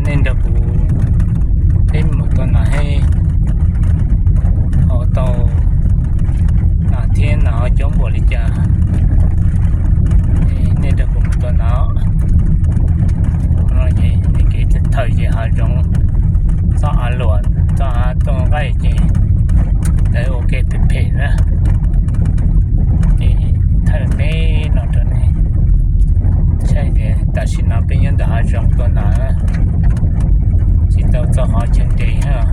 Nej nrog kuv peb mus tua nas, ho tau nas thiab nas ho coob npaum li cas, nej nrog kuv mus tua nas. Kev thawj ces hav zoov, txoj av luam, txoj av tuaj nqaij ces lawv ua ke phem phem na. Ces thawj me no rau nej saib tias tam sim no peb nyob ntawm hav zoov tua nas, tsis tau txog qhov chaw nres,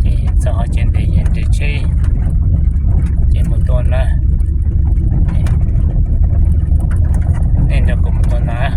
ces txog qhov chaw nres ces nres tsheb, ces mus tua na. Nej nrog kuv mus tua nas.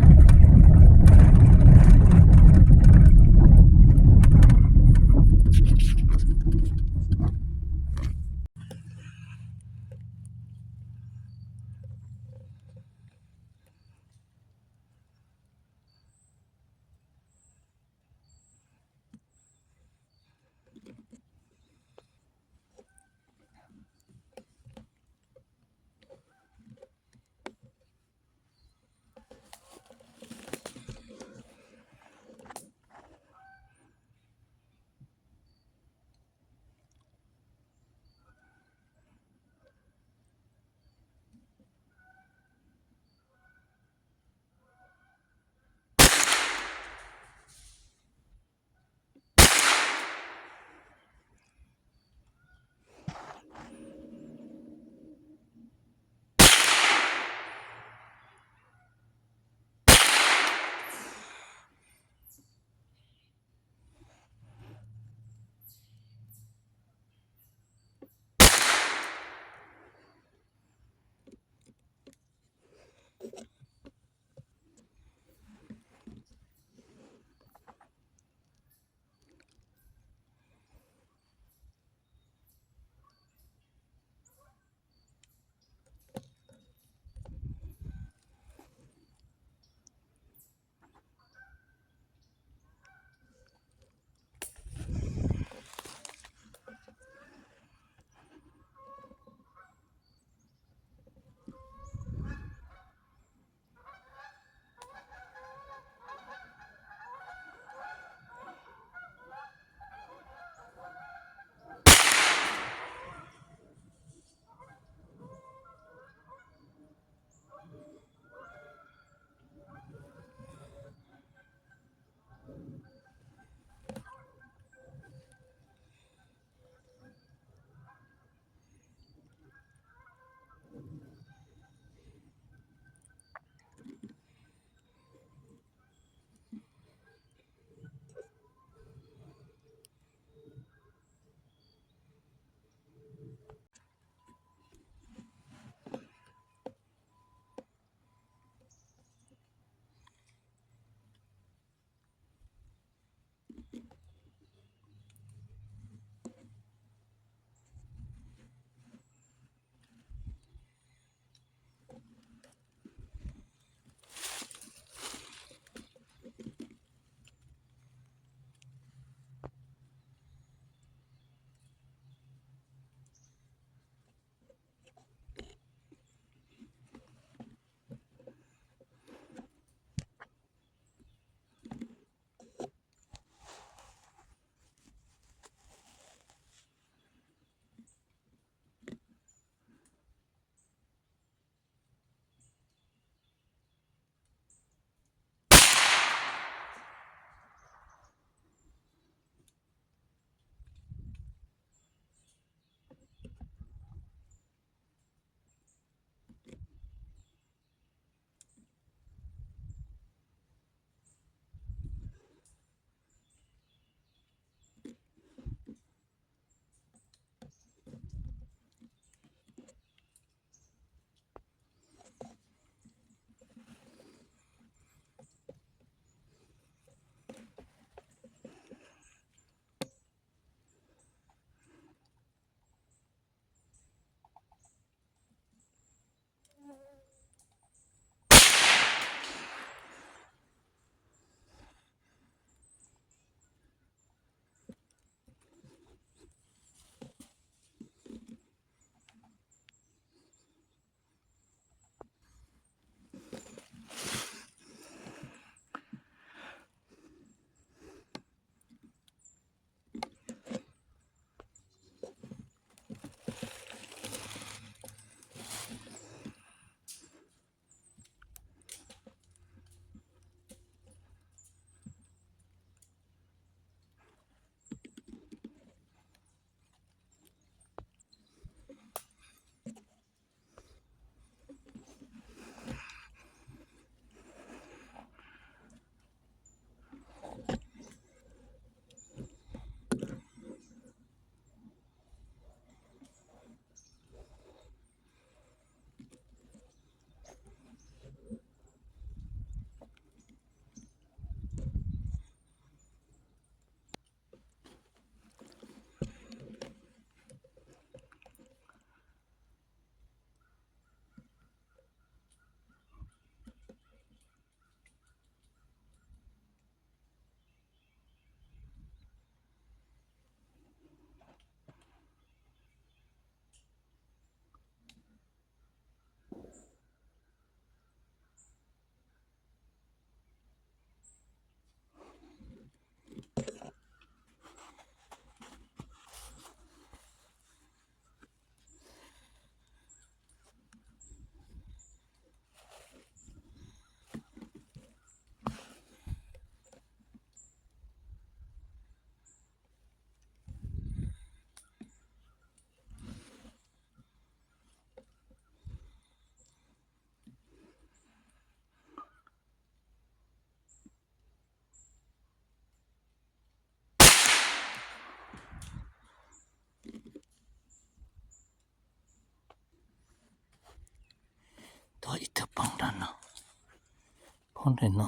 Muab li no.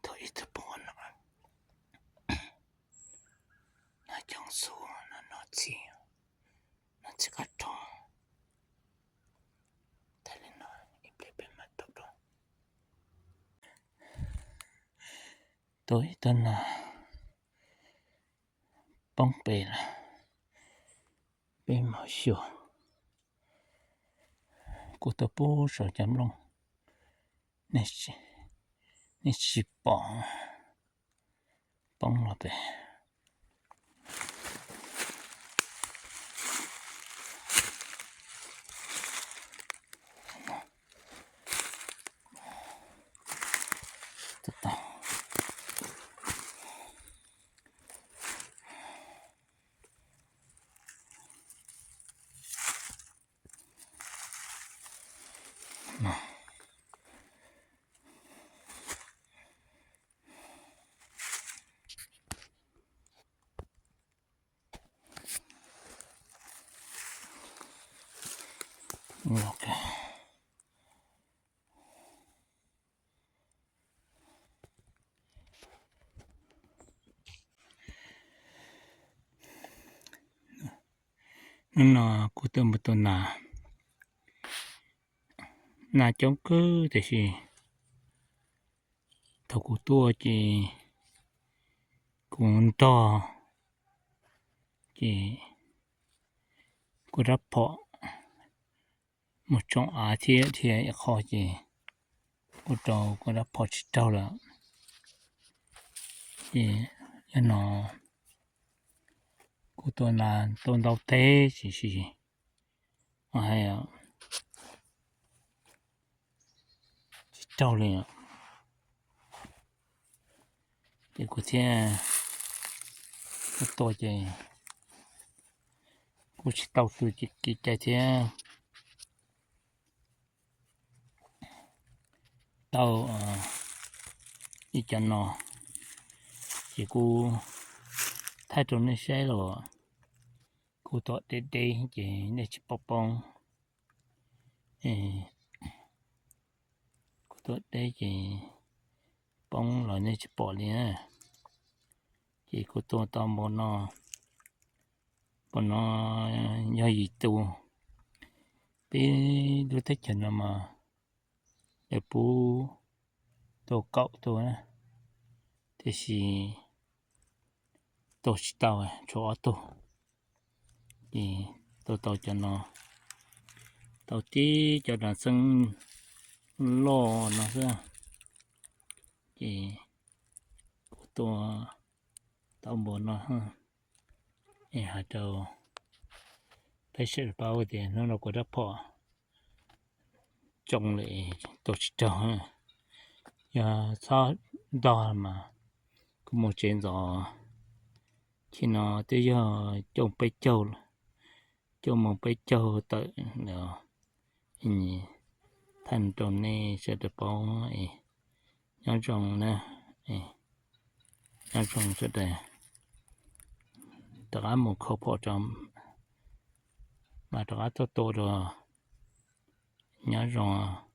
Thaum ib tug poob no, no coob xwb, no no txij, no txij qab rog. Thaum li no ib pliag peb mam tau rau. Tau ib tug no poob pem lawm, peb mam xyuas. Kuv tuaj pub saum cov nplooj, nej tsis pom, poob los pem. Hnub no kuv tuaj mus tua nas, nas coob kawg tiam sis thaum kuv tuaj ces kuv nrog ces kuv rab phom mus tsoo av thiab dhia ib qho ces kuv rau kuv rab phom tsis raug lawm. Ces yog no kuv tua nas tua ntau teb tiam sis hais tsis raug li. Ces kuv thiaj tuaj ces kuj tsis tau tus kev cai thiab. Tau ib cov no ces kuv thaij rau nej saib los kuv tuaj deb deb ces nej tsis pom poob. Kuv tuaj deb ces poob los nej tsis pom li. Ces kuv tua tau npaum no, npaum no yog yim tus. Peb lub teb chaws no mas lawv pub tua kaum tus na, tiam sis tua tsis tau, tshuav ob tug. Ces tua tau cov no, tau tib cov nas xeeb loj no xwb. Ces kuv tua tau npaum no es hais rau peb sawv daws paub tias hnub no kuv rab phom tsoo lawm, tua tsis raug. Yog txhob ntog mas kuv mus tsev ntxov, khi no twb yog caum peb caug, caum moos peb caug tawm lawm. Thaij rau nej sawv daws paub, nyob zoo na, nyob zoo sawv daws, rov qab mus khau phom rau. Rov qab tuaj tua dua. Nyob zoo.